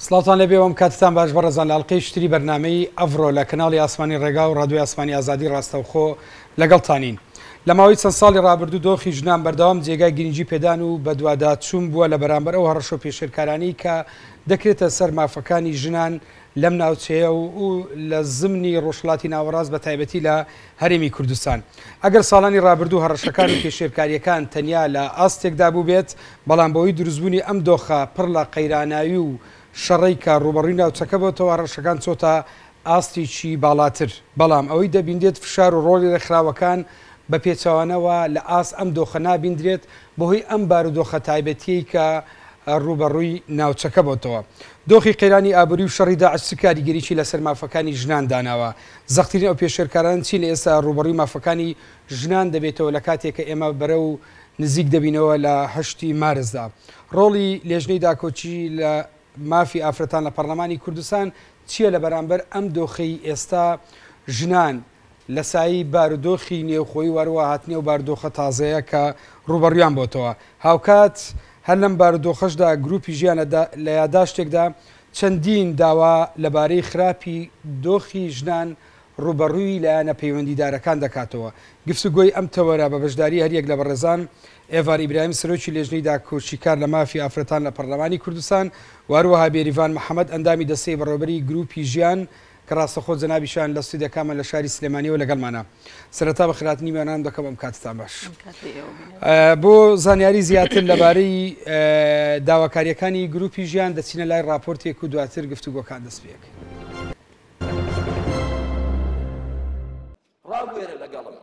سڵاوتان لێبێ و ئەم کاتتان باش بەڕێزان لە ئەڵقەی شتری بەرنامەی ئەڤڕۆ لە کەناڵی ئاسمانی ڕێگا و ڕادیۆی ئاسمانی ئازادی ڕاستەوخۆ لەگەڵتانین. لە ماوەی چەند ساڵی ڕابردوو دۆخی ژنان بەردەوام جێگای گرنگی پێدان و بەدواداچوون بووە لە بەرامبەر ئەو هەڕەشە و پێشێلکارانەی کە دەکرێتە سەر مافەکانی ژنان لەم ناوچەیە و لە زمنی ڕۆژهەڵاتی ناوەڕاست بە تایبەتی لە هەرێمی کوردستان. ئەگەر ساڵانی ڕابردوو هەڕەشەکان و پێشێلکارییەکان تەنیا لە ئاستێکدا بووبێت، بەڵام بەهۆی دروستبوونی ئەم دۆخە پڕ لە قەیراناوی و شەڕەی کە ڕووبەڕووی ناوچەکە بۆتەوە، هەڕەشەکان چۆتە ئاستێکی باڵاتر. بەڵام ئەوەی دەبینرێت فشار و ڕۆڵی ڕێکخراوەکان بە پێچەوانەوە لە ئاست ئەم دۆخە نابیندرێت بەهۆی ئەم بارودۆخە تایبەتیەی کە ڕووبەڕووی ناوچەکە بۆتەوە. دۆخی قەیرانی ئابووری و شەڕی داعش چ کاریگەریی لەسەر مافەکانی ژنان داناوە؟ زەقترین ئەو پێشێلکارانە چین لە ئێستا ڕووبەڕووی مافەکانی ژنان دەبێتەوە لە کاتێک کە ئێمە بەرەو نزیک دەبینەوە لە هەشتی مارسدا؟ ڕۆڵی لێژنەی داکۆکی لە مافی ئافرەتان لە پەڕلەمانی کوردستان چییە لە بەرامبەر ئەم دۆخەی ئێستا ژنان لە سایەی بارودۆخی نێوخۆیی و هەروەها هاتنی ئەو بارودۆخە تازەیە کە ڕووبەڕوویان بۆتەوە. هاوکات هەر لەم بارودۆخەشدا گرووپی ژیان لە یاداشتێکدا چەندین داوا لەبارەی خراپی دۆخی ژنان ڕووبەڕووی لایەنە پەیوەندیدارەکان دەکاتەوە. گفتوگۆی ئەم تەوەرە بە بەشداری هەریەک لە بەڕێزان ئێڤار ئیبراهیم سەرۆکی لێژنەی داکۆکیکار لە مافی ئافرەتان لە پەڕلەمانی کوردستان و هەروەها بێریڤان محەمەد ئەندامی دەستەی بەڕێوەبەری گرووپی ژیان کە ڕاستەخۆ جەنابیشیان لە ستودیۆکانمان لە شاری سلێمانیەوە لەگەڵمانە. سەرەتا بەخێرهاتنی میوانانم دەکەم ئەم کاتتان باش. بۆ زانیاری زیاتر لەبارەی داواکاریەکانی گروپی ژیان دەچینە لای ڕاپۆرتێک و دواتر گفتوگۆکان دەست پێ ئەکەین. ڕابوێرە لەگەڵم.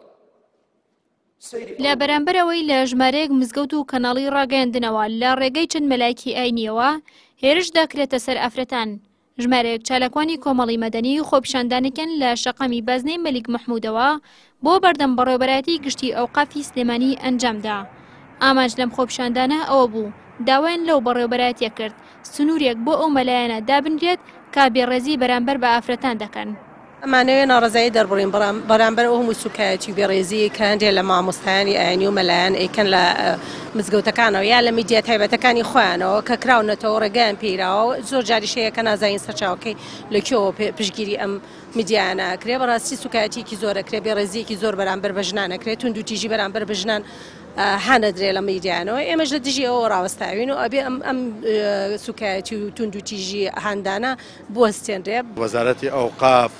لە بەرامبەر ئەوەی لە ژمارەیەک مزگەوت و کەناڵی ڕاگەیاندنەوە لە ڕێگەی چەند مەلایەکی ئاینییەوە هێرش دەکرێتە سەر ئافرەتان، ژمارەیەک چالاکوانی کۆمەڵی مەدەنی خۆپیشاندانێکیان لە شەقامی بازنەی مەلیک مەحمودەوە بۆ بەردەم بەڕێوەبەرایەتی گشتی ئەوقافی سلێمانی ئەنجامدا. ئامانج لەم خۆپیشاندانە ئەوە بوو داوایان لەو بەڕێوەبەرایەتیە کرد سنوورێک بۆ ئەو مەلایانە دابنرێت کە بێڕێزی بەرامبەر بە ئافرەتان دەکەن. ئەمانەوێ ناڕەزایی دەربڕین بەرامبەر ئەو هەموو سوکایەتی و بێڕێزییەی کە هەندێ لە مامۆستایانی ئاینی و مەلایان ئەیکەن لە مزگەوتەکانەوە یا لە میدیا تایبەتەکانی خۆیانەوە کە کراونەتەوە ڕێگایان پێیراوە زۆر جاریش هەیە کە نازانین سەرچاوەکەی لە کوێوە پشتگیری ئەم میدیایانە ئەکرێ بەڕاستی سوکایەتیەکی زۆر ئەکرێ بێڕێزیەکی زۆر بەرامبەر بە ژنان ئەکرێ توندوتیژی بەرامبەر بە ژنان هانەدرێ لە میدیایانەوە ئێمەش لە دژی ئەوە ڕاوەستاوین و ئەبێ ئەم ئەم سوکایەتی و توندوتیژی هاندانە بوەستێنرێ. وەزارەتی ئەوقاف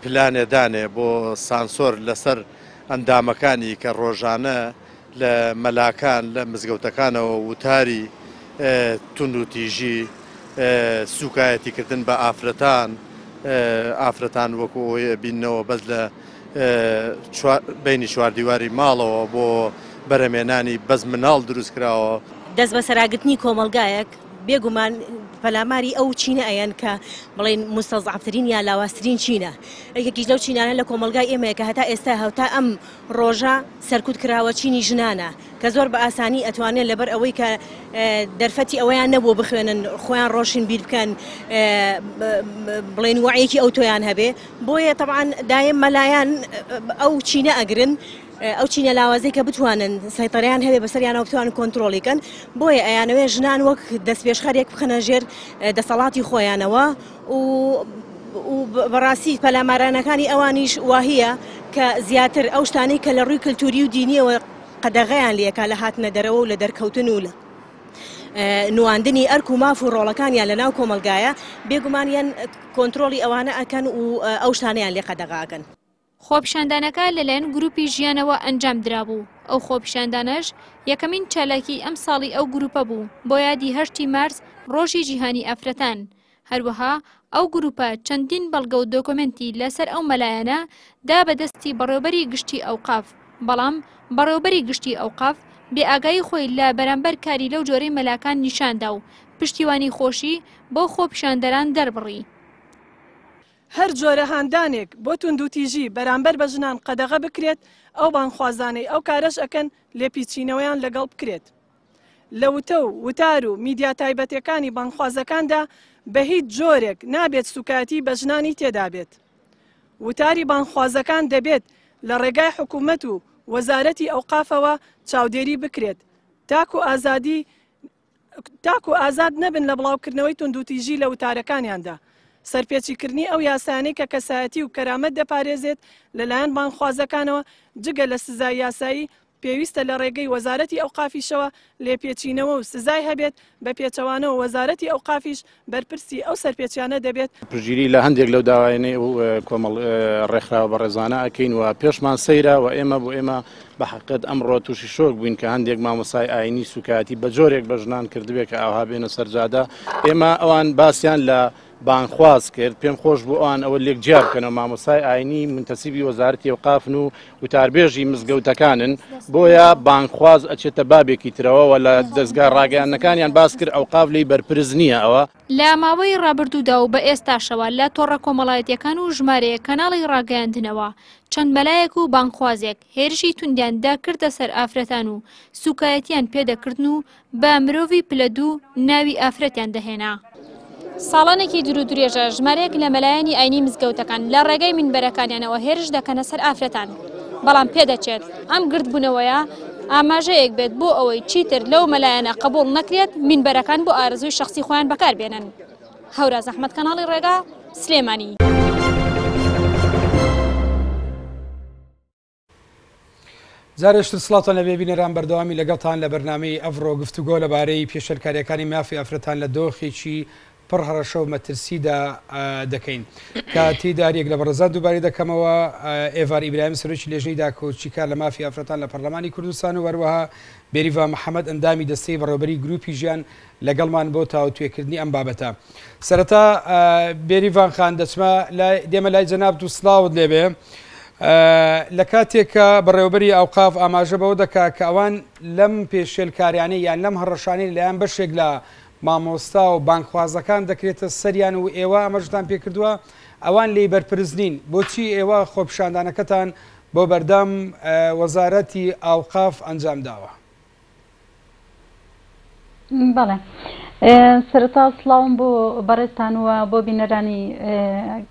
پلانێ دانێ بۆ سانسۆر لەسەر ئەندامەکانی کە ڕۆژانە لە مەلاکان لە مزگەوتەکانەوە وتاری توندوتیژی، سوکایەتیکردن بە ئافرەتان، ئافرەتان وەکو ئەوەی ئەبیننەوە بەس لە بەینی چواردیواری ماڵەوە بۆ بەرهەمێنانی بەس مناڵ دروست کراوە. دەستبەسەراگرتنی کۆمەڵگایەک بێ گومان پەلاماری ئەو چینە ئەیەن کە بڵێن موستەزعەفترین یا لاوازترین چینە یەکێکیش لەو چینانە لە کۆمەڵگای ئێمەیە کە هەتا ئێستا هەتا ئەم ڕۆژە سەرکوت کراوە چینی ژنانە کە زۆر بە ئاسانی ئەتوانێت لەبەر ئەوەی کە دەرفەتی ئەوەیان نەبووە بخوێنن خۆیان ڕۆشن بیر بکەن بڵێن وعیەکی ئەو تۆیان هەبێ بۆیە تەبعەن دایم مەلایان ئەو چینە ئەگرن ئەو چینە لاوازەی کە بتوانن سەیتەرەیان هەبێ بەسەریانەوە بتوانن کۆنترۆڵی کەن بۆیە ئەیانەوێ ژنان وەک دەستپێشخەرێک بخەنە ژێر دەسەڵاتی خۆیانەوە و بەڕاستی پەلامارانەکانی ئەوانیش واهیە کە زیاتر ئەو شتانەی کە لە ڕووی کللتوری و دینیەوە قەدەغەیان لەکە لە هاتنە دەرەوە و لە دەرکەوتن و لە نواندنی ئەرک و ماف و ڕۆڵەکانیان لە ناو کۆمەلگایە بێگومانیان کۆنتترۆلی ئەوانە ئەکەن و ئەو شتانیان لێ قەدەغاکەن. خۆپیشاندانەکە لەلایەن گروپی ژیانەوە ئەنجام درابوو، ئەو خۆپیشاندانەش یەکەمین چالاکی ئەمساڵی ئەو گروپە بوو بۆ یادی هەشتی مارس ڕۆژی جیهانی ئافرەتان، هەروەها ئەو گروپە چەندین بەڵگە و دۆکۆمێنتی لەسەر ئەو مەلایانە دا بە دەستی بەڕێوبەری گشتی ئەوقاف، بەڵام بەڕێوبەری گشتی ئەوقاف بێ ئاگایی خۆی لە بەرامبەر کاری لەو جۆرەی مەلاکان نیشاندا و پشتیوانی خۆشی بۆ خۆپیشاندەران دەربڕی. هەر جۆرە هاندانێک بۆ توندوتیژی بەرامبەر بە ژنان قەدەغە بکرێت، ئەو بانگخوازانەی ئەو کارەش ئەکەن لێپیچینەوەیان لەگەڵ بکرێت. لە وتە و وتار و میدیا تایبەتەکانی بانگخوازەکاندا بە هیچ جۆرێک نابێت سوکایەتی بە ژنانی تێدابێت. وتاری بانگخوازەکان دەبێت لە ڕێگای حکومەت و وەزارەتی ئەوقافەوە چاودێری بکرێت تاکو ئازادی. تاکو ئازاد نەبن لە بڵاوکردنەوەی توندوتیژی لە وتارەکانیاندا. سەرپێچیکردنی ئەو یاسایانەی کە کەسایەتی و کەرامەت دەپارێزێت لەلایەن بانگخوازەکانەوە، جگە لە سزای یاسایی، پێویستە لە ڕێگەی وەزارەتی ئەوقافیشەوە لێپێچینەوە و سزای هەبێت، بە پێچەوانەوە وەزارەتی ئەوقافیش بەرپرسی ئەو سەرپێچیانە دەبێت. پشتگیری لە هەندێک لەو داوایانەی ئەو کۆمەڵ ڕێکخراوە بەڕێزانە ئەکەین و پێشمان سەیرە و ئێمە بۆ ئێمە بە حەقیقەت ئەمڕۆ تووشی شۆک بووین کە هەندێک مامۆستای ئایینی سووکایەتی بە جۆرێک بە ژنان کردبێ کە ئاوها بێنە سەر جادە ئێمە ئەوان باسیان لە بانگخواز کرد پێم خۆش بوو ئەوان ئەوە لێک جیا بکەنەوە مامۆستای ئاینی منتەسیبی وەزارەتی ئەوقافن و وتاربێژی مزگەوتەکانن بۆیە بانگخواز ئەچێتە بابێکی ترەوە و لە دەزگا ڕاگەیاندنەکانیان باس کرد ئەوقاف لێی بەرپرس نییە ئەوە لە ماوەی ڕابردوودا و بە ئێستاشەوە لە تۆڕە کۆمەڵایەتیەکان و ژمارەیەک کەناڵی ڕاگەیاندنەوە چەند مەلایەک و بانگخوازێک هێرشی توندیان دەکردە سەر ئافرەتان و سوکایەتیان پێدەکردن و بە مرۆڤی پلە دوو ناوی ئافرەتیان دەهێنا. ساڵانێکی دوورودرێژە ژمارەیەک لە مەلایانی ئاینی مزگەوتەکان لە ڕێگەی مینبەرەکانیانەوە هێرش دەکەنە سەر ئافرەتان، بەڵام پێدەچێت ئەم گردبوونەوەیە ئاماژەیەک بێت بۆ ئەوەی چیتر لەو مەلایانە قبوڵ نەکرێت مینبەرەکان بۆ ئارەزووی شەخسی خۆیان بەکاربێنن. هەوراز ئەحمەد کەناڵی ڕێگا، سلێمانی. جارێشتر سڵاوتان لەبێ بینەران بەردەوامی لەگەڵتان لە بەرنامەی ئەڤڕۆ گفتوگۆ لەبارەی پێشێلکارییەکانی مافی ئافرەتان لە دۆخێکی پڕ هەڕەشە و مەترسیدا دەکەین کە تێیدا هەریەک لە بەڕێزان دووبارەی دەکەمەوە ئێڤار ئیبراهیم سەرۆکی لێژنەی داکۆکیکار لە مافی ئافرەتان لە پەرلەمانی کوردستان و هەروەها بێریڤان محەمەد ئەندامی دەستەی بەڕێوەبەری گروپی ژیان لەگەڵمان بۆ تاوتوێکردنی ئەم بابەتە. سەرەتا بێریڤان خان دەچمە لای دێمە لای جەنابت و سڵاوت لێبێ. لە کاتێک کە بەڕێوەبەری ئەوقاف ئاماژە بەوە دەکا کە ئەوان لەم پێشێلکاریانەی یان لەم هەڕەشانەی لەلایەن بەشێک لە مامۆستا و بانگخوازەکان دەکرێتە سەریان و ئێوە ئاماژەتان پێکردووە ئەوان لێی بەرپرس نین بۆچی ئێوە خۆپیشاندانەکەتان بۆ بەردەم وەزارەتی ئاوقاف ئەنجام داوە؟ بەڵێ سەرەتا سڵاوم بۆ بەڕێزتان و بۆ بینەرانی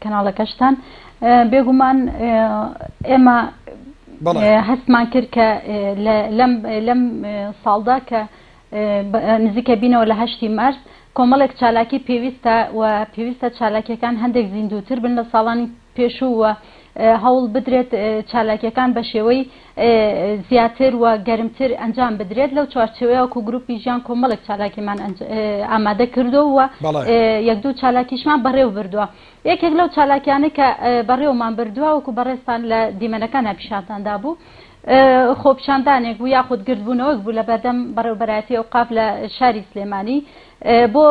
کەناڵەکەشتان بێگومان ئێمە هەستمان کرد کە لەم لەم ساڵدا کە نزیکە بینەوە لە هەشتی مارس کۆمەڵێک چالاکی پێویستە و پێویستە چالاکیەکان هەندێک زیندووتر بن لە ساڵانی پێشوو و هەوڵ بدرێت چالاکیەکان بە شێوەی زیاتر و گەرمتر ئەنجام بدرێت لەو چوارچێوەیە وەکو گروپی ژیان کۆمەڵێک چالاکیمان ئامادە کردووە و یەک دوو چالاکیشمان بەڕێوە بردووە یەکێک لەو چالاکیانەی کە بەڕێوەمان بردووە وەکو بەڕێزتان لە دیمەنەکاندا پیشانتان دابوو خۆپیشاندانێک بوو یاخود گردبوونەوەک بوو لە بەردەم بەڕێوەبەرایەتی ئەوقاف لە شاری سلێمانی بۆ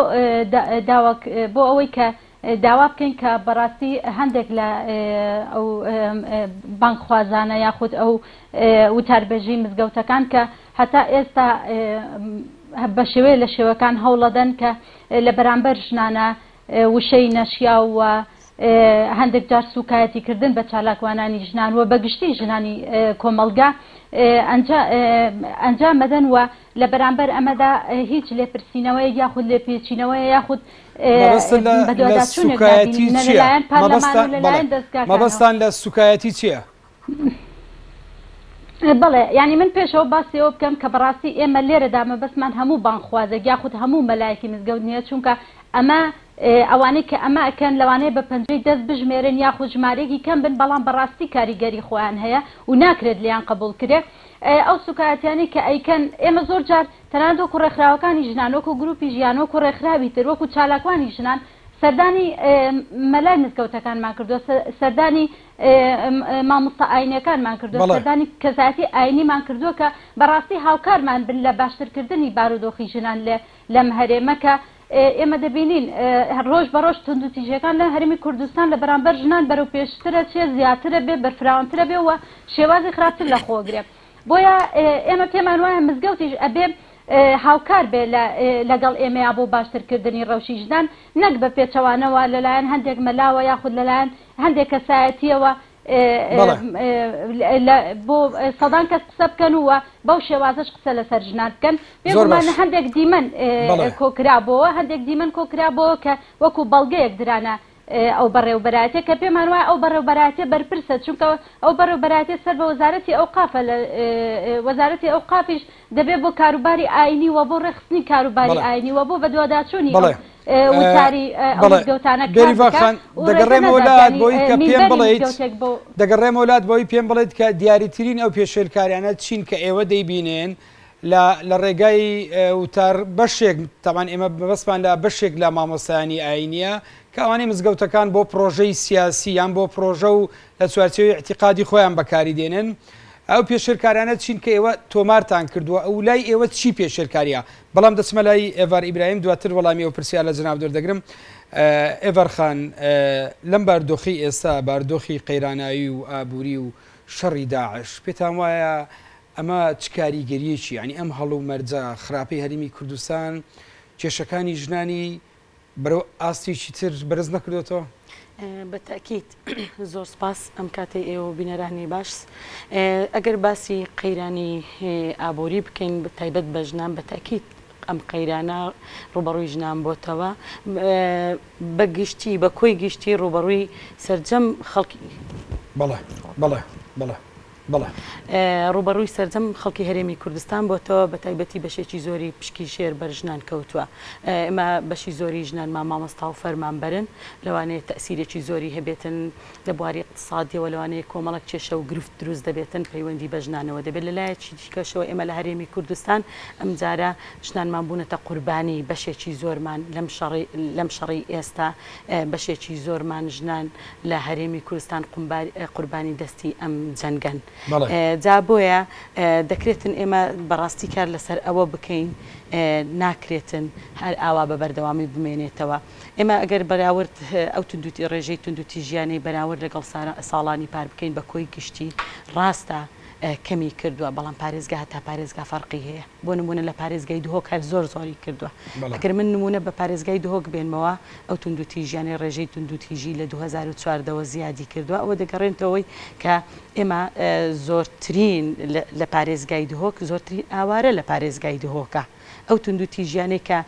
داوا بۆ ئەوەی کە داوا بکەین کە بەڕاستی هەندێک لە ئەو بانگخوازانە یاخود ئەو وتاربێژی مزگەوتەکان کە هەتا ئێستا بە شێوەیە لە شێوەکان هەوڵەدەن کە لە بەرامبەر ژنانە وشەی نەشیاو و هەندێک جار سوکایەتی کردن بە چالاکوانانی ژنان و بە گشتی ژنانی کۆمەڵگا ئەنجام مەدەن و لە بەرامبەر ئەمەدا هیچ لێپرسینەوەیەک یاخود لێپێچینەوەیە یاخود مەبەستت لە لە بەدواداچوونێک سوکایەتی نابینین نە چییە؟ لەلایەن پەرلەمان مەبەستان و بەڵێ لەلایەن دەزگاکانەوە. مەبەستان لە سوکایەتی چییە؟ بەڵێ یانی من پێشەوە باسی ئەوە بکەم کە بەڕاستی ئێمە لێرەدا مەبەستمان هەموو بانگخوازێک یاخود هەموو مەلایەکی مزگەوت نییە چونکە ئەمە ئەوانەی کە ئەمە ئەکەن لەوانەیە بە پەنجەی دەست بژمێرن یاخود ژمارەیەکی کەم بن بەڵام بەڕاستی کاریگەری خۆیان هەیە و ناکرێت لێیان قبوڵ کرێ ئەو سوکایەتیانەی کە ئەیکەن ئێمە زۆر جار تەنانەت وەکو ڕێکخراوەکانی ژنان وەکو گروپی ژیان وەکو ڕێکخراوی تر وەکو چالاکوانی ژنان سەردانی مەلای مزگەوتەکانمان کردووە سەردانی مامۆستا ئاینیەکانمان کردووە سەردانی کەسایەتی ئاینیمان کردووە کە بەڕاستی هاوکارمان بن لە باشترکردنی بارودۆخی ژنان لەم هەرێمە کە ئێمە دەبینین ڕۆژ بە ڕۆژ توندوتیژیەکان لە هەرێمی کوردستان لە بەرامبەر ژنان بەرەو پێشترە چێ زیاترە بێ بەرفراوانترە بێ و شێوازی خراپتر لە خۆگرێ بۆیە ئێمە پێمان وایە مزگەوتیش ئەبێ هاوکار بێ لەگەڵ ئێمەیا بۆ باشترکردنی ڕەوشی ژنان نەک بە پێچەوانەوە لەلایەن هەندێک مەلاوە یاخود لەلایەن هەندێک کەسایەتیەوە بۆ سەدان کەس قسە بکەن و بەو شێوازەش قسە لەسەر ژنان بکەن بێگومان هەندێک دیمەن کۆکرابەوە هەندێک دیمەن کۆکرابەوە کە وەکو بەڵگەیەک درانە. ئەو بەڕێوبەرایەتیە کە پێمان وایە ئەو بەڕێوبەرایەتیە بەرپرسە چونکە ئەو بەڕێوبەرایەتیە سەر بە وەزارەتی ئەوقافە لە وەزارەتی ئەوقافیش دەبێ بۆ کاروباری ئاینی و بۆ ڕێکخستنی کاروباری ئاینی و بۆ بەدواداچوونی ئەو وتاری ئەو مزگەوتانە کار بێریڤان بکا خان و ڕێگە دەگەڕێمەوە نەدات لات یانی بۆی کە پێم مینبەری بڵێیت مزگەوتێک بۆ دەگەڕێمەوە لات بۆی پێم بڵێیت کە دیاریترین ئەو پێشێلکاریانە چین کە ئێوە دەیبینن لە لە ڕێگای وتار بەشێک تەبعەن ئێمە مەبەستمان لە بەشێک لە مامۆستایانی ئایینیە کە ئەوانەی مزگەوتەکان بۆ پڕۆژەی سیاسی یان بۆ پڕۆژە و لە چوارچێوەی ئیعتیقادی خۆیان بەکاری دێنن ئەو پێشێلکاریانە چین کە ئێوە تۆمارتان کردووە ئەو لای ئێوە چی پێشێلکاریە بەڵام دەچمە لای ئێڤار ئیبراهیم دواتر وەڵامی ئەو پرسیار لە جەنابت وەردەگرم ئێڤار خان لەم باردۆخی ئێستا باردۆخی قەیراناوی و ئابووری و شەڕی داعش پێتان وایە ئەمە چ کاریگەریەکی یانی ئەم هەڵ و مەرجە خراپەی هەرێمی کوردستان کێشەکانی ژنانی بەرەو ئاستێکی تر بەرز نەکردۆتەوە؟ بە تەئکید زۆر سپاس ئەم کاتەی ئێوە و بینەرانی باش ئەگەر باسی قەیرانی ئابووری بکەین بە تایبەت بە ژنان بە تەئکید ئەم قەیرانە ڕووبەڕووی ژنان بۆتەوە بە گشتی بە کۆی گشتی ڕووبەڕووی سەرجەم خەڵکی بەڵێ بەڵێ بەڵێ. بەڵێ. ڕووبەڕووی سەرجەم خەڵکی هەرێمی کوردستان بۆتەوە، بەتایبەتی بەشێکی زۆری پشکی شێر بەر ژنان کەوتووە. ئێمە بەشی زۆری ژنانمان مامۆستا و فەرمانبەرن، لەوانەیە تەئسیرێکی زۆری هەبێتن لە بواری ئیقتسادیەوە، لەوانەیە کۆمەڵێک کێشە و گرفت دروست دەبێتن پەیوەندی بە ژنانەوە دەبێت. لە لایەکی دیکەشەوە ئێمە لە هەرێمی کوردستان ئەمجارە ژنانمان بوونەتە قوربانی بەشێکی زۆرمان لەم شەڕەی لەم شەڕەی ئێستا بەشێکی زۆرمان ژنان لە هەرێمی کوردستان قوربانی دەستی ئەم جەنگەن. جا بۆیە دەکرێتن ئێمە بەڕاستی کار لەسەر ئەوە بکەین ناکرێتن هەر ئاوا بە بەردەوامی بمێنێتەوە. ئێمە ئەگەر بەراورد ئەو توندوتی ڕێژەی توندوتیژیانەی بەراورد لەگەڵ ساڵانی پار بکەین بە کۆی گشتی ڕاستە کەمی کردووە، بەڵام پارێزگا هەتا پارێزگا فەرقی هەیە. بۆ نموونە لە پارێزگای دهۆک هەر زۆر زۆری کردووە. ئەگەر من نموونە بە پارێزگای دهۆک بێنمەوە، ئەو توندوتیژیانەی ڕێژەی توندوتیژی لە 2014 وە زیادی کردووە، ئەوە دەگەڕێنتەوەی کە ئێمە زۆرترین لە پارێزگای دهۆک زۆرترین ئاوارە لە پارێزگای دهۆکە. ئەو توندوتیژیانەی کە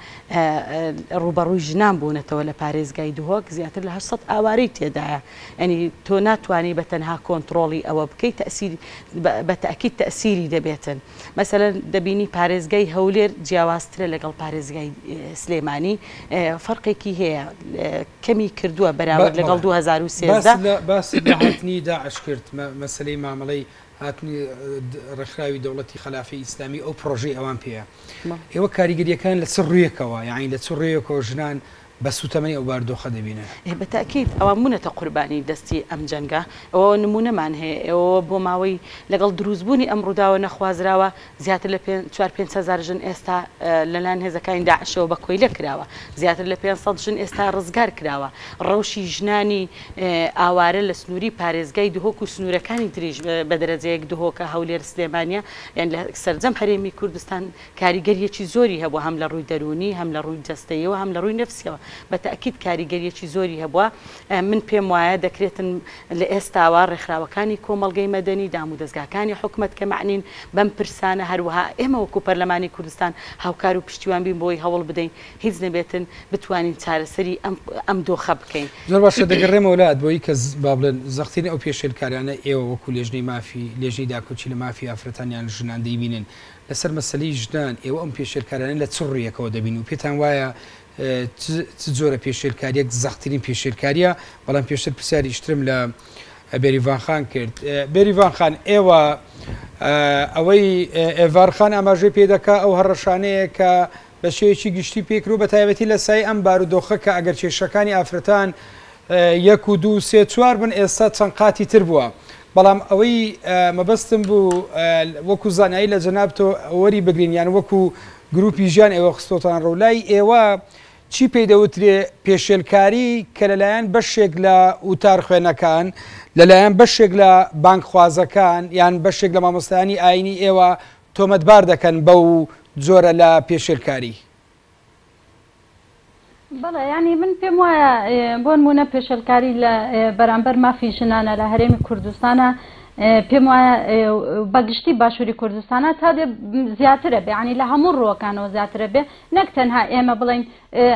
ڕووبەڕووی ژنان بوونەتەوە لە پارێزگای دهۆک زیاتر لە 800 ئاوارەی تێدایە. یانی تۆ ناتوانی بە تەنها کۆنتڕۆڵی ئەوە بکەی تەئسیر بە تەئکید تەئسیری دەبێتن. مەسەلەن دەبینی پارێزگای هەولێر جیاوازترە لەگەڵ پارێزگای سلێمانی فەرقێکی هەیە کەمی کردووە بەراورد لەگەڵ 2013. باست لە هاتنی داعش کرد مەسەلەی مامەڵەی هاتنی ڕێکخراوی دەوڵەتی خەلافەی ئیسلامی ئەو پڕۆژەی ئەوان پێیە ئێوە کاریگەریەکان لە چ ڕوویەکەوە یانی لە چ ڕوویەکەوە ژنان بە سوتەمەنی ئەو باردۆخە دەبینن؟ ئێ بە تەئکید ئەوان بوونەتە قوربانی دەستی ئەم جەنگە، ئەوە نموونەمان هەیە، ئێوە بۆ ماوەی لەگەڵ دروستبوونی ئەم ڕووداوە نەخوازراوە زیاتر لە چوار 5 هەزار ژن ئێستا لەلایەن هێزەکانی داعشەوە بە کۆیلە کراوە، زیاتر لە 500 ژن ئێستا ڕزگار کراوە، ڕەوشی ژنانی ئاوارە لە سنووری پارێزگای دهۆک و سنوورەکانی تریش بە دەرەجەیەک دهۆکە، هەولێر، سلێمانیە، یان لە سەرجەم هەرێمی کوردستان کاریگەرییەکی زۆری هەبووە هەم لە ڕووی دەروونی، هەم لە ڕووی جەستەییەوە، هەم لە ڕووی نەفسییەوە. بە تەئکید کاریگەرییەکی زۆری هەبووە. من پێم وایە دەکرێتن لە ئێستاوە ڕێکخراوەکانی کۆمەڵگەی مەدەنی، دامودەزگاکانی حکومەت کە مەعنین بەم پرسانە، هەروەها ئێمە وەکوو پەرلەمانی کوردستان هاوکار و پشتیوان بین بۆی هەوڵ بدەین هیچ نەبێتن بتوانین چارەسەری ئەم ئەم دۆخە بکەین. زۆر باشە دەگەڕێمەوە لات بۆی کە با بڵێن زەقترین ئەو پێشێلکاریانە ئێوە وەکوو لێژنەی مافی لێژنەی داکۆکی لە مافی ئافرەتان یان ژنان دەیبینن لەسەر مەسەلەی ژنان ئێوە ئەم پێشێلکاریانە لە چ ڕوویەکەوە دەبینن و پێتان وایە چ جۆرە پێشێلکارییەک زەقترین پێشێلکارییە؟ بەڵام پێشتر پرسیاریشترم لە بێریڤان خان کرد. بێریڤان خان ئێوە ئەوەی ئێڤار خان ئاماژەی پێ دەکا ئەو هەڕەشانەیە کە بە شێوەیەکی گشتی پێکرا و بە تایبەتی لە سایەی ئەم بارودۆخە کە ئەگەر کێشەکانی ئافرەتان یەک و دوو سێ چوار بن ئێستا چەند قاتی تر بووە بەڵام ئەوەی مەبەستم بوو وەکو زانایی لە جەنابتۆ وەری بگرین یان وەکو گروپی ژیان ئێوە خستۆتان ڕوو لای ئێوە چی پێی دەوترێ پێشێلکاری کە لەلایەن بەشێک لە وتار خوێنەکان لەلایەن بەشێک لە بانگخوازەکان یان بەشێک لە مامۆستایانی ئاینی ئێوە تۆمەتبار دەکەن بەو جۆرە لە پێشێلکاری؟ بەڵێ یانی من پێم وایە بۆ نموونە پێشێلکاری لە بەرامبەر مافی ژنانە لە هەرێمی کوردستانە. پێم وایە بە گشتی باشووری کوردستانە تا دێ زیاترە بێ یانی لە هەموو ڕووەکانەوە زیاترە بێ نەک تەنها ئێمە بڵێین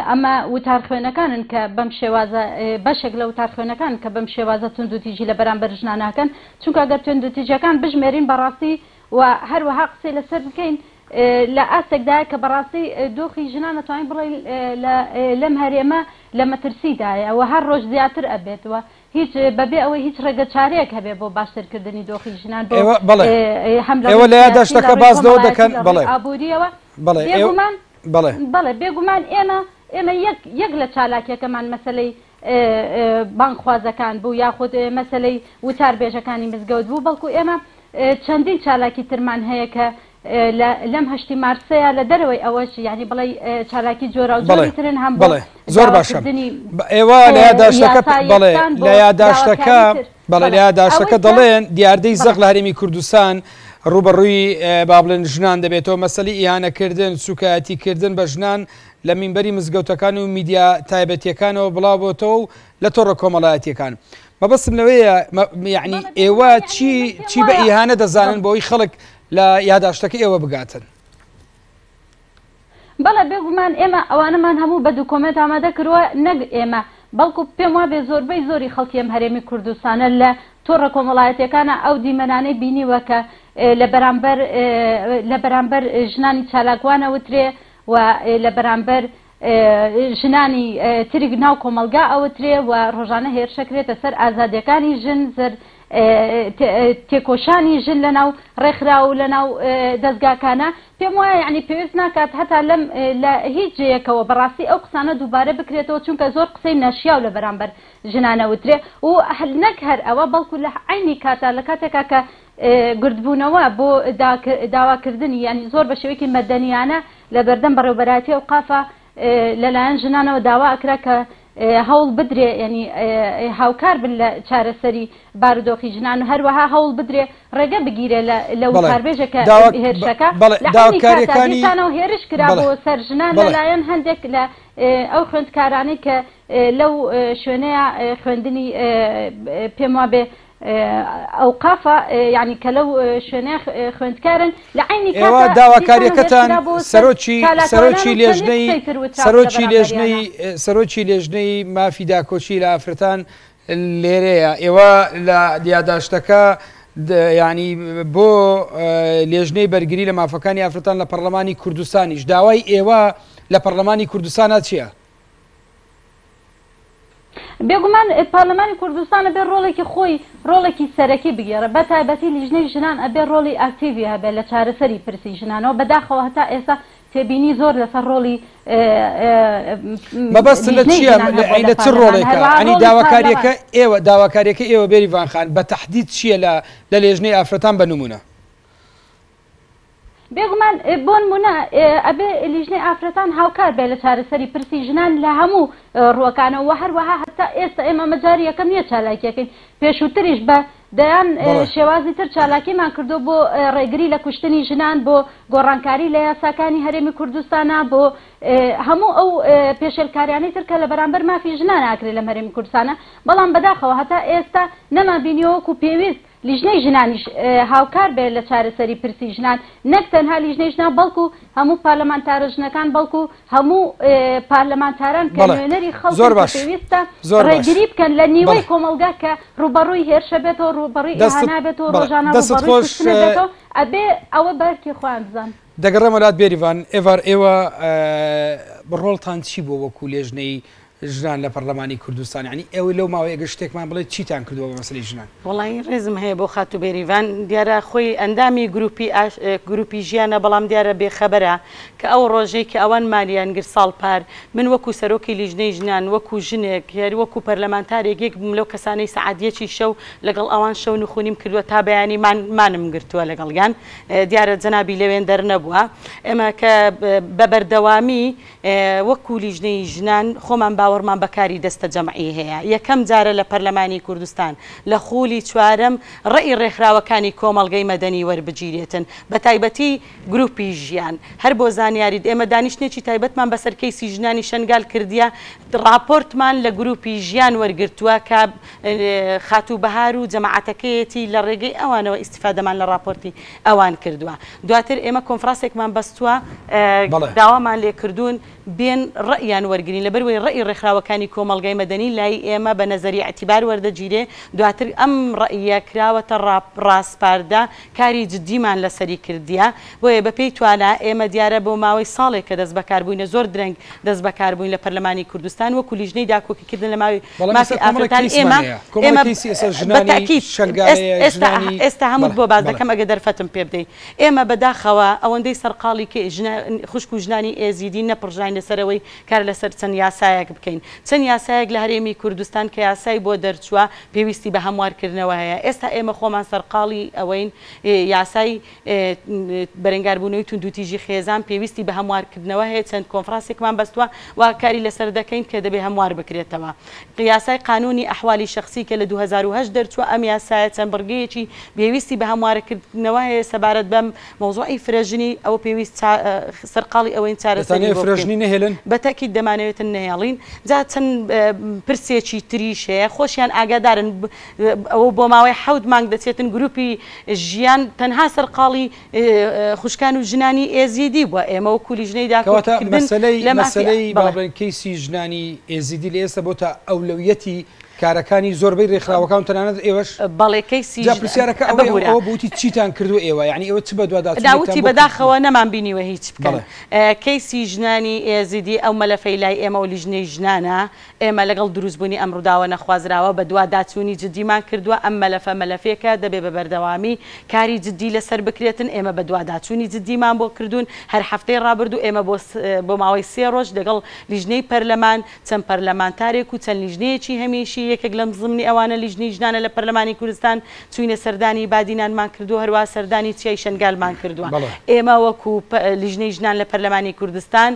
ئەمە وتارخوێنەکانن کە بەم شێوازە بەشێک لە وتارخوێنەکان کە بەم شێوازە توندوتیژی لە بەرامبەر ژنان ئەکەن چونکە گەر توندوتیژەکان بژمێرین بەڕاستی و هەروەها قسەی لەسەر بکەین لە ئاستێکدایە کە بەڕاستی دۆخی ژنان ئەتوانین بڵێین لە لەم هەرێمە لە مەترسیدایە و هەر ڕۆژ زیاتر ئەبێت و هیچ بەبێ ئەوەی هیچ ڕێگە چارەیەک هەبێ بۆ باشترکردنی دۆخی ژنان بۆ ئێوە بەڵێ هەم لە ئێوە ڕووی لە سیاسی لە یاداشتەکە ڕووی باس لەوە کۆمەڵایەتی دەکەن لە ڕووی بەڵێ ئابووریەوە بەڵێ ئێوە بێگومان بەڵێ. بەڵێ بێگومان ئێمە ئێمە یەک یەک لە چالاکیەکەمان مەسەلەی بانگخوازەکان بوو یاخود مەسەلەی وتاربێژەکانی مزگەوت بوو بەڵکو ئێمە چەندین چالاکی ترمان هەیە کە لە لەم هەشتی مارسەیە لە دەرەوەی ئەوەش یانی بڵێی چالاکی بەڵێ جۆراوجۆری ترن هەم بۆ بەڵێ زۆر باشە داواکردنی ئێوە لە یاداشتەکە یاسا بەڵێ یەکسان بۆ لە یاداشتەکە داواکاری تر بەڵێ لە بەڵێ یاداشتەکە ئەوەی کە دەڵێن دیاردەی زەق بەڵێ لە هەرێمی کوردستان ڕووبەڕووی با بڵێن ژنان دەبێتەوە مەسەلی ئیهانەکردن سوکایەتیکردن بە ژنان لە مینبەری مزگەوتەکان و میدیا تایبەتیەکانەوە بڵاو بۆتەوە و لە تۆڕە کۆمەڵایەتیەکان مەبەستم لەوەیە یعنی بەڵێ ئێوە بێگومان یعنی چی من پێم چی بە وایە ئیهانە دەزانن بەڵێ بۆی خەڵک لە یاداشتەکە ئێوە بگاتن؟ بەڵێ بێگومان ئێمە ئەوانەمان هەموو بە دوکۆمێنت ئامادە کردوە نەک ئێمە بەڵکو پێم وابێ زۆربەی زۆری خەڵکی ئەم هەرێمی کوردستانە لە تۆڕە کۆمەڵایەتیەکانا ئەو دیمەنانەی بینیوە کە لە بەرامبەر لە بەرامبەر ژنانی چالاکوان ئەوترێ و لە بەرامبەر ژنانی تری ناو کۆمەڵگا ئەوترێ و ڕۆژانە هێرشەکرێتە سەر ئازادیەکانی ژن سەر تێکۆشانی ژن لەناو ڕێکخراو و لەناو دەزگاکانە پێم وایە یانی پێویست ناکات هەتا لەم لە هیچ جێیەکەوە بەڕاستی ئەو قسانە دووبارە بکرێتەوە چونکە زۆر قسەی نەشیاو لە بەرامبەر ژنان ئەوترێ و نەک هەر ئەوە بەڵکو لە عەینی کاتا لە کاتێکا کە گردبوونەوە بۆ داواکردنی یانی زۆر بە شێوەیەکی مەدەنیانە لە بەردەم بەڕێوبەرایەتی ئەوقافا لەلایەن ژنانەوە داوا ئەکرا کە هەوڵ بدرێ یانی هاوکار بن لە چارەسەری بارودۆخی ژنان و هەروەها هەوڵ بدرێ ڕێگە بگیرێ لە لە بەڵێ وتاربێژێک کە داوا هێرشەکە بەڵێ لە عەینی کاتا داواکاریەکانی دیسانەوە هێرش کرا بەڵێ بۆ سەر ژنان بەڵێ. لەلایەن هەندێک لە ئەو خوێندکارانەی کە لەو شوێنەیە خوێندنی پێم وابێ ئەوقافە یانی کە لەو شوێنەیە خوێندکارن لە عەینی ئێوە کاتا دیسانەوە هێرش داواکاریەکەتان کرا بۆ سەر سەرۆکی چالاکوانان سەرۆکی و چەندین لێژنەی قسەی تر وترا لە سەرۆکی لێژنەی بەرامبەریانە. سەرۆکی لێژنەی مافی داکۆکی لە ئافرەتان لێرەیە ئێوە لە یاداشتەکە یانی بۆ لێژنەی بەرگری لە مافەکانی ئافرەتان لە پەرلەمانی کوردستانیش داوای ئێوە لە پەرلەمانی کوردستانە چییە؟ بێگومان پارلەمانی کوردستان ئەبێ ڕۆڵێکی خۆی ڕۆڵێکی سەرەکی بگێڕێ بە تایبەتی لیژنەی ژنان ئەبێ ڕۆڵی ئاکتیڤی هەبێ لە چارەسەری پرسی ژنانەوە بەداخەوە هەتا ئێستا تێبینی زۆر لەسەر ڕۆڵی مەبەست لە لیژنەی چییە ژنان هەبووە لە لە چ پارلەمان ڕۆڵێکە هەروەها ئەنی ڕۆڵی پارلەمان داواکاریەکە ئێوە داواکاریەکە ئێوە بێریڤان خان بە تەحدید چییە لە لە لێژنەی ئافرەتان بە نمونە؟ بێگومان بۆنمونە ئەبێ لیژنەی ئافرەتان هاوکار بێ لە چارەسەری پرسی ژنان لە هەموو ڕووەکانەوە وە هەروەها هەتا ئێستا ئێمە ئەمە جاری یەکەم نییە چالاکیەکەین پێشووتریش بە دەیان شێوازی تر چالاکیمان کردووە بۆ ڕێگری لە کوشتنی ژنان بۆ گۆڕانکاری لە یاساکانی هەرێمی کوردستانا بۆ هەموو ئەو پێشێلکاریانەی تر کە لە بەرامبەر مافی ژنان ئاکرێ لەم هەرێمی کوردستانە بەڵام بەداخەوە هەتا ئێستا نەمان بینیوە وەکو پێویست لیژنەی ژنانیش هاوکار بێت لە چارەسەری پرسی ژنان، نەک تەنها لیژنەی ژنان بەڵکو هەموو پارلەمانتارە ژنەکان بەڵکو هەموو پارلەمانتاران کە بەڵێ نوێنەری زۆر خەڵکن کە باش پێویستە زۆر باش ڕێگری بکەن لە نیوەی بەڵێ کۆمەڵگا کە ڕووبەڕووی هێرشە بێتەوە ڕووبەڕووی دەستت ئیهانە بێتەوە بەڵێ ڕۆژانە دەستت ڕووبەڕووی خۆش کوشتنە بێتەوە ئەبێ ئەوە بە ئەرکی خۆیان بزانن. دەگەڕێمەوە لات بێریڤان ئێڤار ئێوە ڕۆڵتان چی بووە وەکو لێژنەی ژنان لە پەڕلەمانی کوردستان یانی ئێوە لەو ماوەیە گەر شتێکمان بڵێ چیتان کردووە بە مەسەلەی ژنان؟ وەڵایی ڕێزم هەیە بۆ خاتوو بێریڤان دیارە خۆی ئەندامی گروپی ئاش گروپی ژیانە بەڵام دیارە بێ خەبەرە کە ئەو ڕۆژەی کە ئەوان مالیان گرت ساڵ پار من وەکو سەرۆکی لیژنەی ژنان وەکو ژنێک هەر وەکو پەرلەمانتارێک یەک بووم لەو کەسانەی سەعات یەکی شەو لەگەڵ ئەوان شەو نخونیم کردووە تا بەیانی مان مانم گرتووە لەگەڵیان دیارە جەنابی لەوێندەر نەبووە ئێمە کە بە بەردەوامی وەکو لیژنەی ژنان خۆمان باوەڕ. باوەڕمان بە کاری دەستەجەمعی هەیە. یەکەم جارە لە پەرلەمانی کوردستان لە خولی چوارەم ڕەئی ڕێکخراوەکانی کۆمەڵگەی مەدەنی وەربگیرێتن بە تایبەتی گروپی ژیان. هەر بۆ زانیاریت ئێمە دانیشتنێکی تایبەتمان بەسەر کەیسی ژنانی شەنگال کردیە، ڕاپۆرتمان لە گروپی ژیان وەرگرتووە کە خاتوو بەهار و جەماعەتەکەیەتی لە ڕێگەی ئەوانەوە ئیستیفادەمان لە ڕاپۆرتی ئەوان کردووە. دواتر ئێمە کۆنفراسێکمان بەستووە داوامان لێکردوون بێن ڕەئیان وەرگرین، لەبەروەی ڕەئی ڕێکخراوەکانی کۆمەڵگای مەدەنی لای ئێمە بە نەزەری ئیعتیبار وەردەگیرێ، دواتر ئەم ڕەئیە کراوەتە ڕاسپاردە، کاری جدیمان لەسەری کردیە، بۆیە بەپێی توانا ئێمە دیارە بۆ ماوەی ساڵێکە دەست بەکار بووینە زۆر درەنگ دەست بەکار بووین لە پەرلەمانی کوردستان وەکو لیژنەی داکۆکی کردن لە ماوی مافی ئافرەتان ئێمە ئێمە بە تەئکید ئێستا ئێستا هەمووت بۆ باس دەکەم ئەگەر دەرفەتم پێ بدەی. ئێمە بەداخەوە ئەوەندەی سەرقاڵی خوشک و ژنانی ئێزیدین نەپڕژاین لەسەر ئەوەی کار لەسەر چەند یاسایەک بکەین. چەند یاسایەک لە هەرێمی کوردستان کە یاسای بۆ دەرچووە پێویستی بە هەموارکردنەوە هەیە. ئێستا ئێمە خۆمان سەرقاڵی ئەوەین یاسای بەرەنگاربوونەوەی توندوتیژی خێزان پێویستی بە هەموارکردنەوە هەیە، چەند کۆنفراسێکمان بەستووە و کاری لەسەر دەکەین کە دەبێ هەموار بکرێتەوە. یاسای قانوونی ئەحوالی شەخسی کە لە 2008 دەرچووە، ئەم یاسایە چەند بڕگەیەکی پێویستی بە هەموارکردنەوە هەیە سەبارەت بەم مەوزوعی فرەژنی، ئەوە پێویست سەرقاڵی ئەوەین چارەسەری بۆ بکەین. نەهێلن؟ بە تەئکید دەمانەوێتن نەهێڵین. جا چەند پرسێکی تریش هەیە، خۆشیان ئاگادارن ئەوە بۆ ماوەی حەوت مانگ دەچێتن گروپی ژیان تەنها سەرقاڵی خوشکان و ژنانی ئێزیدی بووە، ئێمە وەکو لیژنەی داکۆکیکردن لە مافی مەسەلەی با بڵێین کەیسی ژنانی ئێزیدی لە ئێستا بۆتە ئەولەویەتی کارەکانی زۆربەی رێکخراوەکان و تەنانەت ئێوەش. بەڵێ کەیسی جا پرسیارەکە ئەوەیە ببورە. ئەوە بووتی چیتان کردووە ئێوە یانی ئێوە چ بەدواداچوونێکتان بۆ کردووە؟ بەداخەوە نەمانبینیوە هیچ بکەن. بەڵێ. کەیسی ژنانی ئێزیدی ئەو مەلەفەی لای ئێمە و لیژنەی ژنانە ئێمە لەگەڵ دروستبوونی ئەم ڕووداوە نەخوازراوە بەدواداچوونی جدیمان کردووە، ئەم مەلەفە مەلەفێکە دەبێ بە بەردەوامی کاری جدی لەسەر بکرێتن، ئێمە بەدواداچوونی جدیمان بۆ کردوون، هەر هەفتەی ڕابردوو ئێمە بۆ بۆ ماوەی سێ ڕۆژ لەگەڵ لیژنەی پەرلەمان، چەند پەرلەمانتارێک و چەند لیژنەیەکی هەمیشی، یەکێک لەم زمنی ئەوانە لیژنەی ژنانە لە پەرلەمانی کوردستان، چووینە سەردانی بادینانمان کردووە، هەروەها سەردانی چیای شەنگالمان کردووە. ئێمە وەکو لیژنەی ژنان لە پەرلەمانی کوردستان،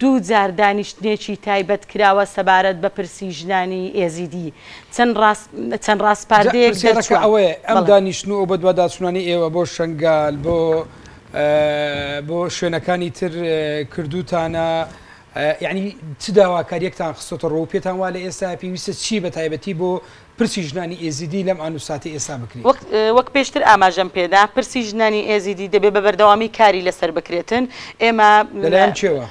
دوو جار دانیشتنێکی تایبەت کراوە سەبارەت بە پرسی ژنانی ئێزیدی. چەند ڕاس چەند جا ڕاسپاردەیەک پرسیارەکە دەرچووە. ئەوەیە ئەم بەڵێ. دانیشتن و ئەو بەدواداچوونانەی ئێوە بۆ شەنگال، بۆ بۆ شوێنەکانی تر کردووتانە، یەعنی چ داواکارییەکتان خستۆتە ڕوو و پێتان وا لە ئێستایا پێویستە چی بە تایبەتی بۆ پرسی ژنانی ئێزیدی لەم ئان و ساتەی ئێستا بکرێت؟ وەک وەک پێشتر ئاماژەم پێدا، پرسی ژنانی ئێزیدی دەبێ بە بەردەوامی کاری لەسەر بکرێتن. ئێمە. لەلایەن کێوە؟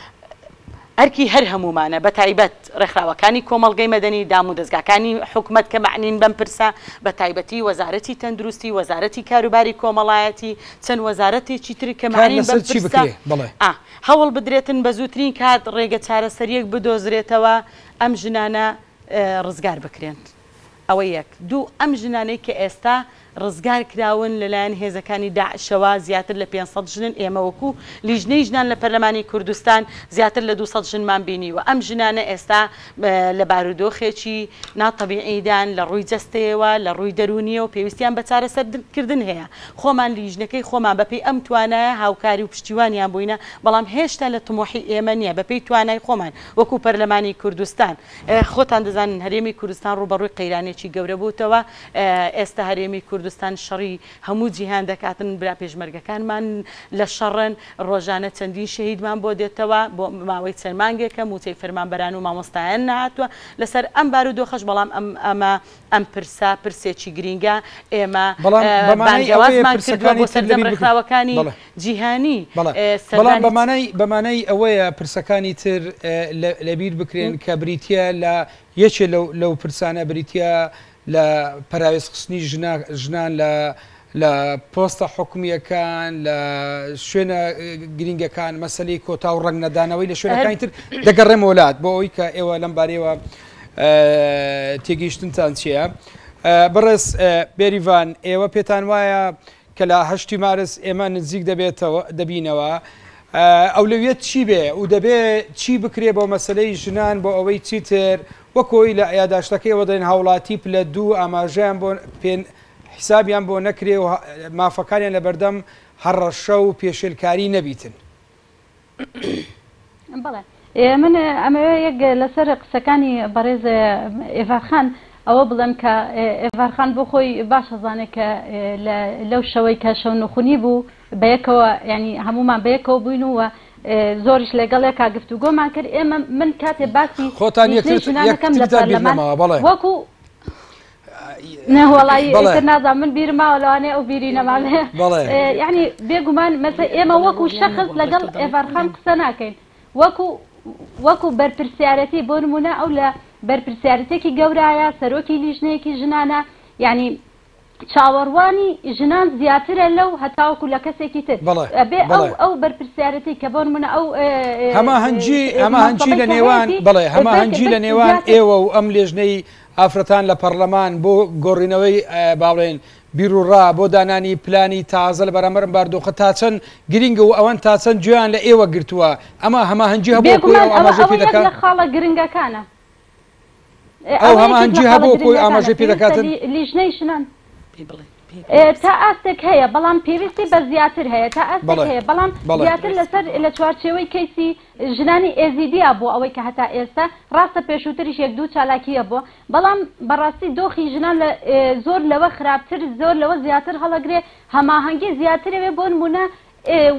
ئەرکی هەر هەموومانە، بە تایبەت ڕێکخراوەکانی کۆمەڵگەی مەدەنی، دامودەزگاکانی حکومەت کە مەعنین بەم پرسە، بە تایبەتی وەزارەتی تەندروستی، وەزارەتی کاروباری کۆمەڵایەتی، چەند وەزارەتێکی تر کە کار مەعنین بەم لەسەر چی پرسە. بکرێ؟ بەڵێ. ئا. هەوڵ بدرێتن بە زووترین کات ڕێگە چارەسەرییەک بدۆزرێتەوە ئەم ژنانە ڕزگار بکرێن ئەوە یەک. دوو، ئەم ژنانەی کە ئێستا ڕزگار کراون لەلایەن هێزەکانی داعشەوە زیاتر لە 500 ژنن، ئێمە وەکو لیژنەی ژنان لە پەرلەمانی کوردستان زیاتر لە 200 ژنمان بینیوە، ئەم ژنانە ئێستا لە بارودۆخێکی ناتەبیعیدان لە ڕووی جەستەیەوە، لە ڕووی دەروونییەوە پێویستیان بە چارەسەرکردن هەیە. خۆمان لیژنەکەی خۆمان بەپێی ئەم توانایە هاوکاری و پشتیوانیان بووینە، بەڵام هێشتا لە تموحی ئێمە نییە بەپێی توانای خۆمان وەکو پەرلەمانی کوردستان. خۆتان دەزانن هەرێمی کوردستان ڕووبەڕووی قەیرانێکی گەورە بووتەوە، ئێستا هەرێمی کوردستان شەڕی هەموو جیهان دەکاتن، برا پێشمەرگەکانمان لە شەڕن، ڕۆژانە چەندین شەهیدمان بۆ دێتەوە، بۆ ماوەی چەند مانگێکە مووچەی فەرمانبەران و مامۆستایان نەهاتووە، لەسەر ئەم بارودۆخەش بەڵام ئەم ئەمە ئەم پرسە پرسێکی گرینگە، ئێمە بەڵام بە مانای ئەوەیە بانگەوازمان کردووە پرسەکانی بۆ تر سەرجەم لەبیر بکرێ ڕێکخراوەکانی بەڵێ. جیهانی بەڵێ بەڵام سەردانی بە مانای بە مانای ئەوەیە پرسەکانی تر لەبیر بکرێن کە بریتییە لە یەکێ لەو لەو پرسانە بریتییە لە پەراوێزخستنی ژنا ژنان لە لە پۆستە حکومییەکان لە شوێنە گرینگەکان مەسەلەی کۆتا و ڕەنگ نەدانەوەی لە شوێنەکانی تر دەگەڕێمەوە لات بۆ ئەوەی کە ئێوە لەم بارەیەوە تێگەیشتنتان چییە؟ بەڕێز بێریڤان ئێوە پێتان وایە کە لە هەشتی مارس ئێمە نزیک دەبێتەوە دەبینەوە ئەولەویەت چی بێ و دەبێ چی بکرێ بۆ مەسەلەی ژنان بۆ ئەوەی چیتر وەکۆی لە یاداشتەکەی ئەوە دەڵێن هاوڵاتی پلە دوو ئاماژەیان بۆ پێ حیسابیان بۆ نەکرێ و مافەکانیان لەبەردەم هەڕەشە و پێشێلکاری نەبیتن. بەڵێ. من ئەمەوێ یەک لەسەر قسەکانی بەڕێز ئێڤار خان ئەوە بڵێم کە ئێڤار خان بۆ خۆی باش ئەزانێ کە لەو شەوەی کە شەونخونی بوو بەیەکەوە یانی هەموومان بەیەکەوە بووین و زۆریش لەگەڵ یەکا گفتوگۆمان کرد ئێمە من کاتێ باسی خۆتان لیژنەی ژنان ئەکەم لە یەکترتان بیر پەرلەمان نەماوە بەڵێ. وەکو نە وەڵایی ئیتر نازانم من بیرم ماوە لەوانەیە ئەو بیری نەمابێ بەڵێ. یانی بێگومان مەسە ئێمە وەکو شەخس لەگەڵ ئێڤار خان قسە ناکەین وەکو وەکو بەرپرسیارەتی بۆ نمونە ئەو لە بەرپرسیارەتێکی گەورایە سەرۆکی لیژنەیەکی ژنانە یانی چاوەڕوانی ژنان زیاترە لەو هەتاوەکو لە کەسێکی تر بەڵێ ئەبێ ئەو بەڵێ. ئەو بەرپرسیارەتی کە بۆ نمونە ئەو هەماهەنگی هەماهەنگی مەنسەبەی لە کە نێوان هەیەتی بەڵێ هەماهەنگی بەر لە نێوان زیاتر ئێوە و ئەم لێژنەی ئافرەتان لە پەڕلەمان بۆ گۆڕینەوەی با بڵێین بیروڕا بۆ دانانی پلانی تازە لە بەرامبەر ئەم باردۆخە تا چەند گرینگە و ئەوان تا چەند گوێیان لە ئێوە گرتووە ئەمە هەماهەنگی هەبووە کۆی بێگومان ئەو ئەوە ئاماژەی ئەوە پێ یەک دەکا؟ لە خاڵە گرنگەکانە. ئەو ئەوە یەکێک لە هەماهەنگی خاڵە هەبووە کۆی گرنگەکانە ئاماژەی پێ پێویستە دەکاتن؟ لیژنەی ژنان تا ئاستێک هەیە بەڵام پێویستی بە زیاتر هەیە تا ئاستێک بەڵێ هەیە بەڵام بەڵێ. زیاتر لەسەر لە چوارچێوەی کەیسی ژنانی ئێزیدیا بۆ ئەوەی کە هەتا ئێستا ڕاستە پێشووتریش یەک دوو چالاکی هەبووە بەڵام بەڕاستی دۆخی ژنان لە زۆر لەوە خراپتر زۆر لەوە زیاتر هەڵەگرێ هەماهەنگی زیاترەوێ بۆ نموونە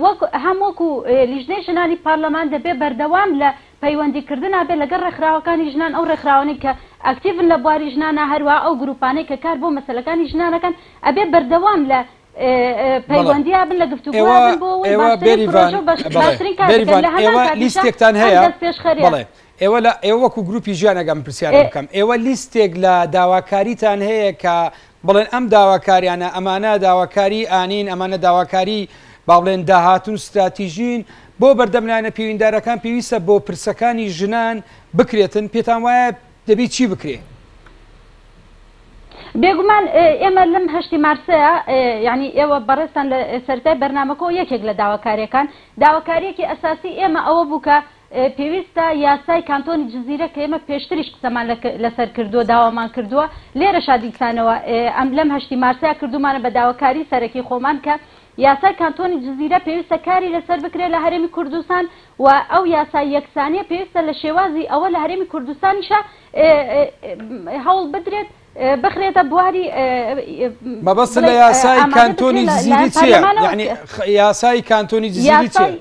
وەک هەم وەکو لیژنەی ژنانی پارلەمان دەبێ بەردەوام لە پەیوەندی کردنا بێ لەگەڵ ڕێکخراوەکانی ژنان ئەو ڕێکخراوانەی کە ئەکتیڤن لە بواری ژنانا هەروەها ئەو گروپانەی کە کار بۆ مەسەلەکانی ژنان ئەکەن ئەبێ بەردەوام لە بەڵێ پەیوەندیا بن لە گفتوگۆیا ئێوە بن بۆ ئەوەی ئێوە باشترین بێریڤان پرۆژە و بەڵێ باشترین کار بکەن بێریڤان لە هەمان ئێوە کاتیشا لیستێکتان هەم هەیە دەستپێشخەریە. بەڵێ ئێوە لە ئێوە وەکو گروپی ژیان ئەگەر من پرسیارە بکەم ئێوە لیستێک لە داواکاریتان هەیە کە بڵێن ئەم داواکاریانە ئەمانە داواکاری ئانین ئەمانە داواکاری با بڵێن داهاتوون ستراتیژین بۆ بەردەم لایەنە پێویندارەکان پێویستە بۆ پرسەکانی ژنان بکرێتن پێتان وایە دەبی چی بکرێ؟ بێگومان ئێمە لەم هەشتی مارسەیە یانی ئێوە بەڕێزتان لە سەرەتای بەرنامەکەوە یەکێک لە داواکاریەکان داواکاریەکی ئەساسی ئێمە ئەوە بوو کە پێویستە یاسای کانتۆنی جزیرە کە ئێمە پێشتریش قسەمان لەسەر کردووە داوامان کردووە لێرەشا دیسانەوە ئەم لەم هەشتی مارسە کردوومانە بە داواکاری سەرەکی خۆمان کە یاسای کانتۆنی جزیرە پێویستە کاری لەسەر بکرێت لە هەرێمی کوردستان و ئەو یاسای یەکسانیە پێویستە لە شێوازی ئەوە لە هەرێمی کوردستانیشا هەوڵ بدرێت بخرێتە بواری مەبەست لە یاسای کانتۆنی جزیری چییە؟ یعنی یاسای کانتۆنی جزیری چییە؟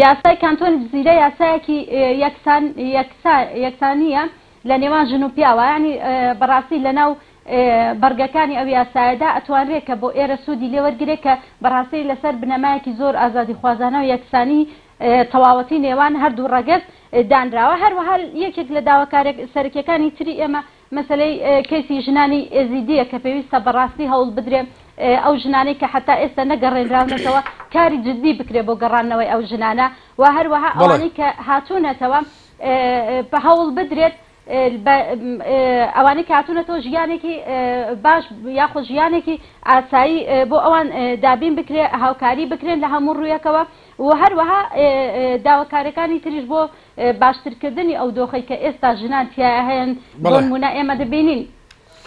یاسای کانتۆنی جزیرە یاسایەکی یەکسان یەکسانییە لە نێوان ژن و پیاوە یانی بەڕاستی لەناو بڕگەکانی ئەو یاسایەدا ئەتوانرێت کە بۆ ئێرە سوودی لێ وەرگرێت کە بەڕاستی لەسەر بنەمایەکی زۆر ئازادیخوازانە و یەکسانی تەواوەتی نێوان هەردوو ڕەگەز دانراوە هەروەها یەکێک لە داواکارە سەرەکیەکانی تری ئێمە مەسەلەی کەیسی ژنانی ئێزیدییە کە پێویستە بەڕاستی هەوڵ بدرێ ئەو ژنانەی کە حەتا ئێستا نەگەڕێنراونەتەوە کاری جدی بکرێ بۆ گەڕاندنەوەی ئەو ژنانە و هەروەها ئەوانەی کە هاتوونەتەوە هەوڵ بدرێت ئەوانەی کە هاتوونەتەوە ژیانێکی باش یاخۆ ژیانێکی ئاسایی بۆ ئەوان دابین بکرێ هاوکاری بکرێن لە هەموو ڕوویەکەوە و هەروەها داواکاریەکانی تریش بۆ باشترکردنی ئەو دۆخەی کە ئێستا ژنان تیایا هەیەن، بۆ نموونە ئێمە دەبینین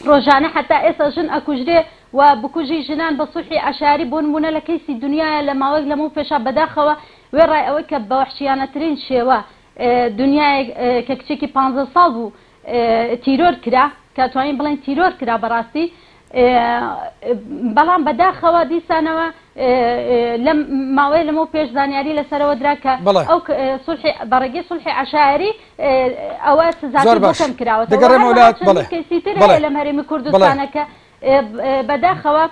ڕۆژانە حەتا ئێستا ژن ئەکوژرێ و بکوژی ژنان بە سوڵحی عەشایەری بۆ نموونە لە کەیسی دنیایە لە ماوەیەک لەمەو پێشا بەداخەوە وێڕای ئەوەی کە بە وەحشیانەترین شێوە دنیایەک کە کچێکی پانزە ساڵ بوو تیرۆر کرا کە توانین بڵێین تیرۆر کرا بەڕاستی بەڵام بەداخەوە دیسانەوە لەم ماوەیە لەمەو پێش زانیاری لەسەرەوە درا کە ئەو سوڵحی بە ڕێگەی سوڵحی عەشایەری ئەوە سزاکەی بۆ کەم کراوەتەوە هەروەها چەندین کەیسی تر هەیە لەم هەرێمی کوردستانە کە بەداخەوە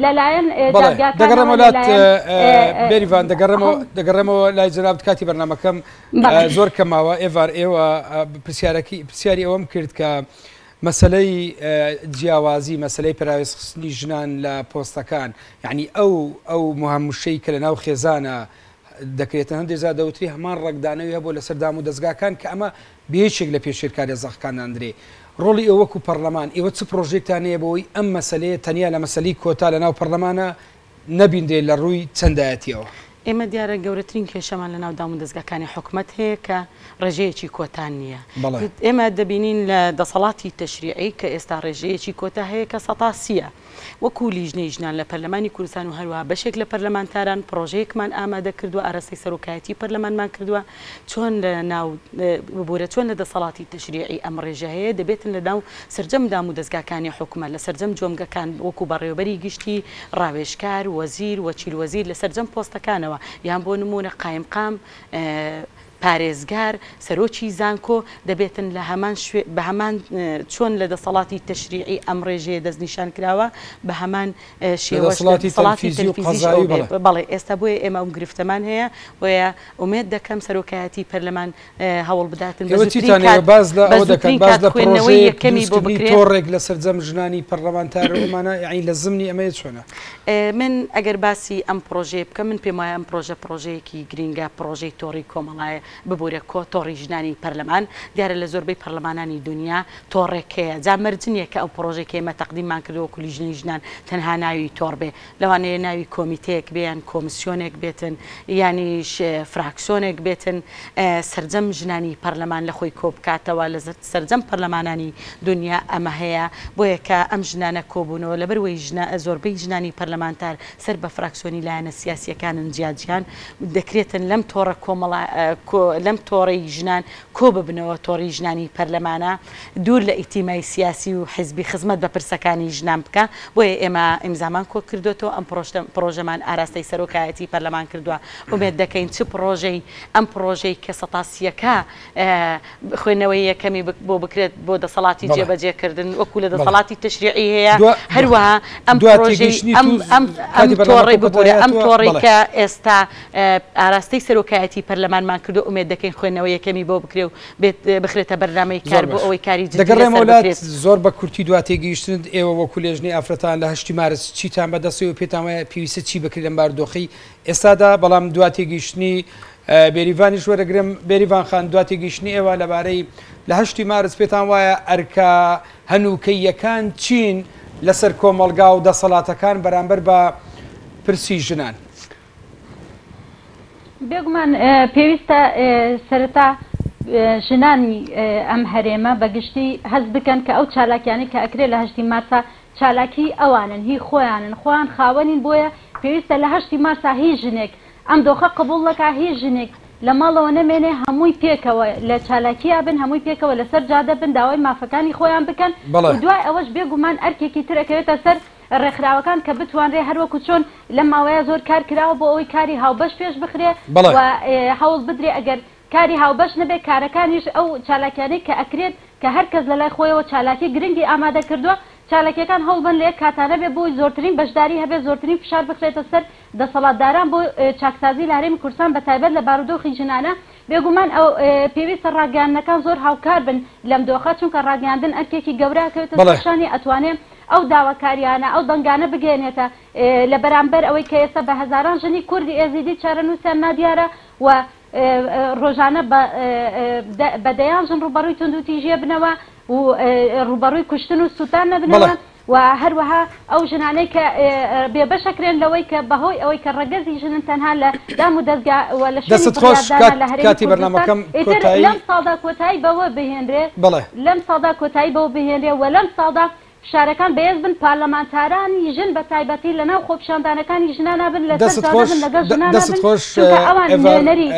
لەلایەن دادگاکانەوە دەگەڕێمەوە لات لەلایەن بێریڤان دەگەڕێمەوە دەگەڕێمەوە لای جەنابت کاتی بەرنامەکەم زۆر کەماوە ئێڤار ئێوە پرسیارەکی پرسیاری ئەوەم کرد کە مەسەلەی جیاوازی مەسەلەی پەراوێزخستنی ژنان لە پۆستەکان یعنی ئەو ئەو مهمشەی کە لە ناو خێزانە دەکرێتن هەندێک جار دەوتری هەمان ڕەگدانەوەی هەبووە لەسەر دام و دەزگاکان کە ئەمە بە یەکێک لە پێشێلکاریە زەقەکان داندرێ ڕۆڵی ئێوە وەکو پەڕلەمان ئێوە چ پڕۆژەیەکتان هەیە بۆ ئەوەی ئەم مەسەلەیە تەنیا لە مەسەلەی کۆتا لە ناو پەڕلەمانە نەبینرێ لە ڕووی چەندایەتیەوە؟ ئێمە دیارە گەورەترین کێشەمان لە ناو دامودەزگاکانی حکومەت هەیە کە ڕێژەیەکی کۆتا نییە. ئێمە دەبینین لە دەسەڵاتی تەشریعی کە ئێستا ڕێژەیەکی کۆتا هەیە کە سەتا سییە. وەکو لیژنەی ژنان لە پەرلەمانی کوردستان و هەروەها بەشێک لە پەرلەمانتاران پڕۆژەیەکمان ئامادە کردووە ئاراستەی سەرۆکایەتی پەرلەمانمان کردووە چۆن لە ناو ببورە چۆن لە دەسەڵاتی تەشریعی ئەم ڕێژە هەیە دەبێتن لە ناو سەرجەم دام و دەزگاکانی حکومەت لە سەرجەم جۆمگەکان وەکو بەڕێوەبەری گشتی ڕاوێژکار وەزیر وەکیل وەزیر لە سەرجەم پۆستەکانەوە یان بۆ نموونە قایمقام پارێزگار، سەرۆکی زانکۆ، دەبێتن لە هەمان شوێ بە هەمان چۆن لە دەسەڵاتی تەشریعی ئەم ڕێژەیە دەستنیشان کراوە بە هەمان شێوەش لە دەسەڵاتی تەنفیزیش ئەو بێ بەڵێ ئێستا بۆیە ئێمە ئەم گرفتەمان هەیە بۆیە ئومێد دەکەم سەرۆکایەتی پەرلەمان هەوڵ بداتن بە ئێوە زووترین چیتان کات ئێوە باس لە بە ئەوە دەکەن زووترین باس کات لە خوێندنەوەی پڕۆژەیەک یەکەمی بۆ دروستکردنی بکرێ. تۆڕێک لە سەرجەم ژنانی پەرلەمانتار و ئەمانە یەعنی لە زمنی ئەمەیە چۆنە؟ من ئەگەر باسی ئەم پڕۆژەیە بکەم من پێم وایە ئەم پڕۆژە پڕۆژەیەکی گرینگە پڕۆژەی تۆڕی کۆمەڵایە ببورە کۆ تۆڕی ژنانی پەرلەمان دیارە لە زۆربەی پەرلەمانانی دونیا تۆڕێک هەیە جا مەرج نیە کە ئەو پڕۆژەی کە ئێمە تەقدیممان کردوە وەکو لیژنەی ژنان تەنها ناوی تۆڕ بێ لەوانەیە ناوی کۆمیتەیەک بێ یان کۆمسیۆنێک بێتن یانیش فراکسۆنێک بێتن سەرجەم ژنانی پەرلەمان لە خۆی کۆبکاتەوە لە سەرجەم پەرلەمانانی دونیا ئەمە هەیە بۆیە کە ئەم ژنانە کۆبوونەوە لەبەر وەی ژنە زۆربەی ژنانی پەرلەمانتار سەر بە فراکسیۆنی لایەنە سیاسیەکانن جیا جیان دەکرێتن لەم تۆڕە کۆمەڵا لەم تۆڕەی ژنان کۆببنەوە تۆڕی ژنانی پەرلەمانە دوور لە ئیتیمای سیاسی و حیزبی خزمەت بە پرسەکانی ژنان بکا بۆیە ئێمە ئیمزامان کۆکردۆتەوە ئەم پڕۆژەمان ئاراستەی سەرۆکایەتی پەرلەمان کردوە ئومێد دەکەین چ پڕۆژەی ئەم پڕۆژەی کە سەتا سیەکە خوێندنەوەی یەکەمی بۆ بکرێت بۆ دەسەڵاتی جێبەجێکردن وەکو لە دەسەڵاتی تەشریعی هەیە هەروەها ئەم پڕۆژەی ئەم ئەم ئەم تۆڕەی ببورە ئەم تۆڕەی کە ئێستا ئاراستەی سەرۆکایەتی پەرلەمانمان کردو ئومێد دەکەین خوێندنەوەی یەکەمی بۆ بکرێ و بێت بخرێتە بەرنامەی کار بۆ ئەوەی کاری جدی لەسەر دەگەڕێمەوە لات بکرێت. زۆر بە کورتی دوا تێگەیشتنت ئێوە وەکو لێژنەی ئافرەتان لە هەشتی مارس چیتان بەدەستەوە و پێتان وایە پێویستە چی بکرێت لەم بارودۆخەی ئێستادا بەڵام دوا تێگەیشتنی بێریڤانیش وەرەگرم بێریڤان خان دوا تێگەیشتنی ئێوە لەبارەی لە هەشتی مارس پێتان وایە ئەرکە هەنووکەییەکان چین لەسەر کۆمەڵگا و دەسەڵاتەکان بەرامبەر بە پرسی ژنان؟ بێگومان پێویستە سەرەتا ژنانی ئەم هەرێمە بە گشتی هەست بکەن کە ئەو چالاکیانەی کە ئەکرێ لە هەشتی مارسا چالاکی ئەوانن هی خۆیانن خۆیان خاوەنین بۆیە پێویستە لە هەشتی مارسا هیچ ژنێک ئەم دۆخە قبوڵ نەکا هیچ ژنێک لە ماڵەوە نەمێنێ هەمووی پێکەوە لە چالاکیا بن هەمووی پێکەوە لەسەر جادە بن داوای مافەکانی خۆیان بکەن و دوای ئەوەش بێگومان ئەرکێکی تر ئەکەوێتە سەر ڕێکخراوەکان کە بتوانرێ هەروەکو چۆن لەم ماوەیە زۆر کار کراوە بۆ ئەوەی کاری هاوبەش پێش بخرێ و هەوڵ بدرێ ئەگەر کاری هاوبەش نەبێ کارەکانیش ئەو چالاکیانەی کە ئەکرێت کە هەر کەس لەلای خۆیەوە چالاکی گرنگی ئامادە کردووە چالاکیەکان هەوڵبەن لە یەک کاتا نەبێ بۆی زۆرترین بەشداری هەبێ زۆرترین فشار بخرێتە سەر دەسەڵاتداران بۆ چاکسازی لە هەرێمی کوردستان بە تایبەت لە بارودۆخی ژنانە بێگومان ئەو پێویستە ڕاگەیاندنەکان زۆر هاوکار بن لەم دۆخە چونکە ڕاگەیاندن ئەرکێکی گەورە ئەکەوێتە سەر شانی ئەتوانێ ئەو داواکاریانە ئەو دەنگانە بگەیەنێتە لە بەرامبەر ئەوەی کە ئێستا بە هەزاران ژنی کوردی ئێزیدی چارەنووسیان نادیارە و ڕۆژانە بە دەیان ژن ڕووبەڕووی توندوتیژی ئەبنەوە و ڕووبەڕووی کوشتن و سووتان ئەبنەوە و هەروەها ئەو ژنانەی کە بێبەش ئەکرێن لەوەی کە بەهۆی ئەوەی کە ڕەگەزی ژنن تەنها لە دام و دەزگا و لە شوێنی دەستت خۆش بڕیاردانە لە هەرێمی کاتی کوردستان بەرنامەکەم ئیتر کۆتایی. لەم ساڵدا کۆتایی بەوە بهێنرێ بەڵێ. لەم ساڵدا کۆتایی بەوە بهێنرێ و لەم ساڵدا فشارەکان بەهێز بن پارلەمانتارانی ژن بە تایبەتی لە ناو خۆپیشاندانەکانی ژنانا بن لەسەر دەستت جادە خۆش بن لەگەڵ ژنانا دەستت بن خۆش چونکە ئەوان ئێڤار نوێنەری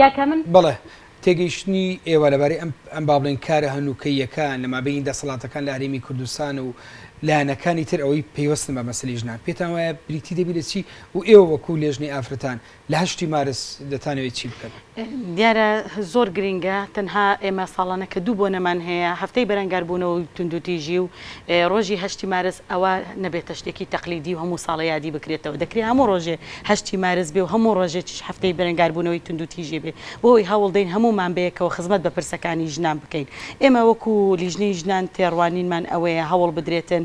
یەکەمن. بەڵێ تێگەیشتنی ئێوە لەبارەی ئەم ئەم با بڵێین کارە هەنووکەییەکان لە مابەینی دەسەڵاتەکان لە هەرێمی کوردستان و لایەنەکانی تر ئەوەی پەیوەستن بە مەسەلەی ژنان پێتان وایە بریتی دەبی لە چی و ئێوە وەکوو لێژنەی ئافرەتان لە هەشتی مارس دەتانەوێت چی بکەن؟ دیارە زۆر گرینگە، تەنها ئێمە ساڵانە کە دوو بۆنەمان هەیە، هەفتەی بەرەنگاربوونەوەی توندوتیژی و ڕۆژی هەشتی مارس، ئەوە نەبێتە شتێکی تەقلیدی و هەموو ساڵێ یادی بکرێتەوە، دەکرێ هەموو ڕۆژێ هەشتی مارس بێ و هەموو ڕۆژێکیش هەفتەی بەرەنگاربوونەوەی توندوتیژی بێ، بۆ ئەوەی هەوڵدەین هەموومان بەیەکەوە خزمەت بە پرسەکانی ژنان. ژنان بکەین. ئێمە وەکو لیژنەی ژنان تێڕوانینمان ئەوەیە هەوڵ بدرێتن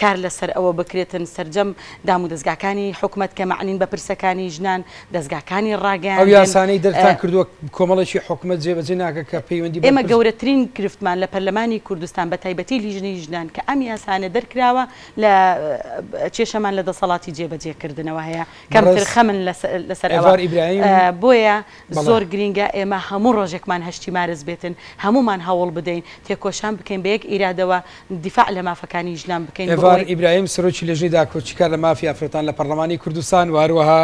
کار لەسەر ئەوە بکرێتن سەرجەم دامودەزگاکانی حکومەت کە مەعنین بە پرسەکانی ژنان، دەزگاکانی ئەو ڕاگەیاندن. یاسانەی دەرتان کردووە کۆمەڵێکی حکومەت جێبەجێ ناکە کە پەیوەندی بە ئێمە پرس. گەورەترین گرفتمان لە پەرلەمانی کوردستان بە تایبەتی لیژنەی ژنان کە ئەم یاسانە دەرکراوە لە کێشەمان لە دەسەڵاتی جێبەجێکردنەوە هەیە کەمتر بەڕێز خەمن لەسەر ئەوە ئێڤار ئیبراهیم بۆیە بەڵێ. زۆر گرینگە ئێمە هەموو ڕۆژێکمان هەشتی مارس بێتن هەموومان هەوڵ بدەین تێکۆشان بکەین بە یەک ئیرادەوە دیفاع لە مافەکانی ژنان بکەین بۆ ئێڤار ئەوەی. ئیبراهیم سەرۆکی لێژنەی داکۆکیکار لە مافی ئافرەتان لە پەڕلەمانی کوردستان و هەروەها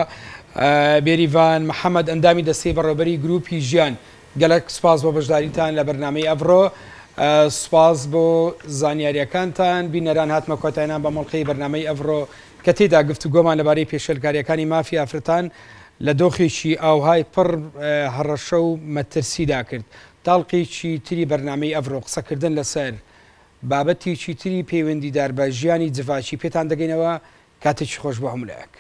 بێریڤان محەمەد ئەندامی دەستەی بەڕێوەبەری گروپی ژیان گەلەک سوپاس بۆ بەشداریتان لە بەرنامەی ئەڤڕۆ سوپاس بۆ زانیاریەکانتان بینەران هاتمە کۆتاینان بە مەڵقەی بەرنامەی ئەڤڕۆ کە تێیدا گفتوگۆمان لەبارەی پێشێلکاریەکانی مافی ئافرەتان لە دۆخێکی ئاوهای پڕ هەڕەشە و مەترسیدا کرد. تاڵقێکی تری بەرنامەی ئەڤڕۆ قسەکردن لەسەر بابەتێکی تری پەیوەندیدار بە ژیانی جڤاکی پێتان دەگەینەوە، کاتێکی خۆش بۆ هەموو لایەک.